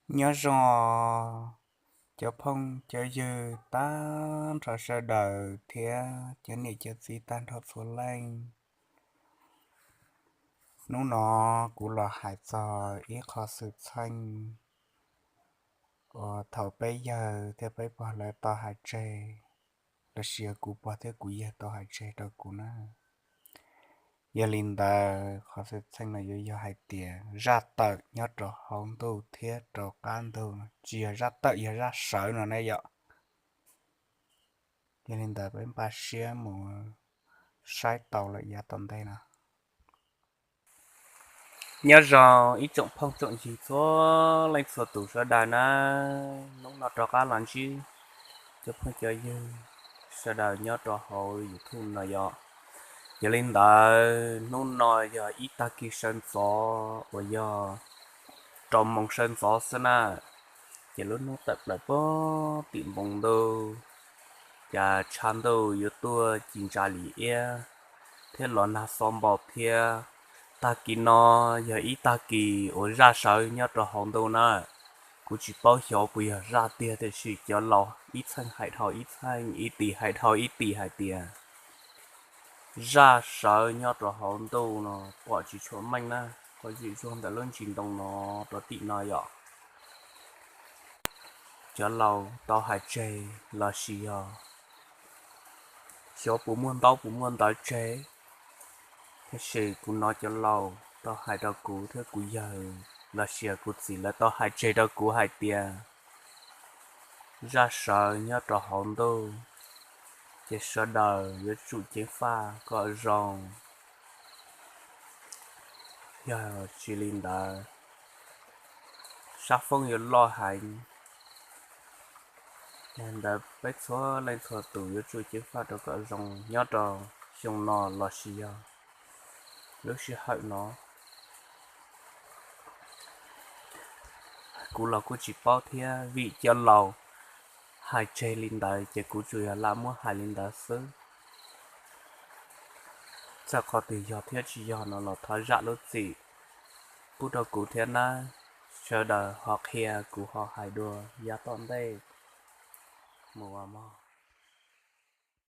Nyob zoo cov phooj cov ywg tag nrho sawv daws thiab cov niam cov txiv tag nrho txhua leej. Hnub no kuv los hais txog ib qho xwm txheej uas thaum peb yawg thiab peb pog lawv tau hais tseg, los sis yog kuv pog thiab kuv yawg tau hais tseg rau kuv na. Yog li ntawd qhov xwm txheej no yuav yog hais tias zaj tawm nyob rau hauv ntuj thiab rau qab ntuj, tsis yog zaj tawm, yog zaj sawv no ne yom. Yog li ntawd peb npaj siab mus saib tau lawm yav tom ntej no. Nyob zoo ib tsoom phooj tsoom ywg txhua leej txhua tus sawv daws na, hnub no rov qab los ntsib cov phooj cov ywg sawv daws nyob rau hauv YouTube no yom. Yog li ntawd hnub no yog ib tag kis sawv ntxov uas yog rau moos sawv ntxov xwb na, ces lub hnub tawm plaws puag tim npoo ntuj, cas tshav ntuj yuav tuaj ci ntsa li iab thiab los nag xob npau thiab. Tag kis no yog ib tag kis uas zaj sawv nyob rau hauv ntuj na. Kuv tsis paub xyov puas yog zaj tiag, tiam sis cov laus ib txheej hais dhau ib txheej, ib tim hais dhau ib tim hais tias zaj sawv nyob rau hauv ntuj no pom tsis tshua meej na. Qhov zim zuag ntawm lub ntsis ntoo no rau tim no yom, cov laus tau hais tseg los sis yog xyov puas muaj ntaub puas muaj ntawv tseg, tiam sis kuv hnov cov laus tau hais rau kuv thiab kuv yawg los sis kuv txiv lawv tau hais tseg rau kuv hais tias zaj sawv nyob rau hauv ntuj, ces sawv daws yuav tsum ceev faj kom zoo. Yog tsis li ntawd, sab foob yuav loj heev. Yog li ntawd peb txhua leej txhua tus yuav tsum ceev faj rau kom zoo nyob rau xyoo no los sis yog lub sij hawm no. Kuv los kuj tsis paub thiab, vim cov laus hais tseg li ntawd ces kuv tsuas yog lam muab hais li ntawd xwb. Txawm qhov twg yog thiab tsis yog no los thov zam lub txim pub rau kuv thiab nawb. Sawv daws ho qhia kuv ho hais dua yav tom ntej mus os mog.